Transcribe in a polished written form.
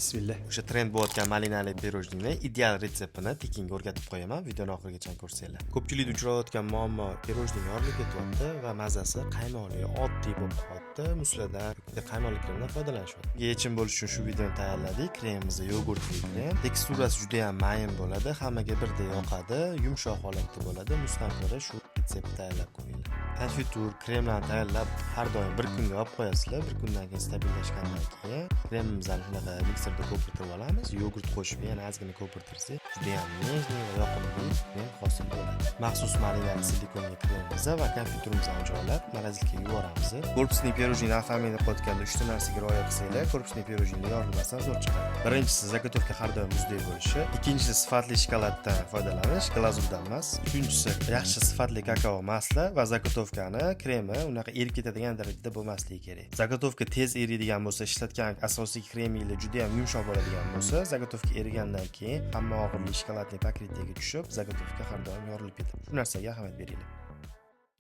Bismillah. O'sha trend bo'layotgan malinali пирожный ni ideal retseptini tekinga o'rgatib qo'yaman. Videoni oxirigacha ko'rsanglar. Ko'pchilikda uchrayotgan muammo: пирожный yorilib ketyapti va mazasi qaymoqli, oddiy bo'lib qolyapti. Musladan yoki qaymoqli kremdan foydalanishyapti. Bunga yechim bo'lish uchun shu videoni tayyorladik. Kremimiz yogurtli krem. Teksturasi juda ham mayin bo'ladi, hammaga birdek yoqadi, yumshoq holatda bo'ladi. Musdan ko'ra shu retseptni tayyorlab ko'ringlar. Konfitur, kremlarni tayyorlab har doim bir kunga olib qo'yasizlar. Bir kundan keyin stabillashgandan keyin kremimizni shunaqa mikserda ko'pirtirib olamiz. Yogurt qo'shib yana ozgina ko'pirtirsak, juda ham нежный va yoqimli krem hosil bo'ladi. Maxsus malinali silikonli kremimiz va konfiturimizni joylab, морозилка ga yuboramiz. Корпусный пирожный оформление qilayotganda uchta narsaga rioya qilsanglar, корпусный пирожный yorilmasdan zo'r chiqadi. Birinchisi, заготовка har doim muzdek bo'lishi. Ikkinchisi, sifatli shokoladdan foydalanish, glazurdan emas. Uchinchisi, yaxshi sifatli kakao масла va заготовка ni kremi unaqa erib ketadigan darajada bo'lmasligi kerak. Заготовка tez eriydigan bo'lsa, ishlatgan asosiy kreminglar juda ham yumshoq bo'ladigan bo'lsa, заготовка erigandan keyin hamma og'irlik шоколадный покрытие ga tushib, заготовка har doim yorilib ketadi. Shu narsaga ahamiyat beringlar.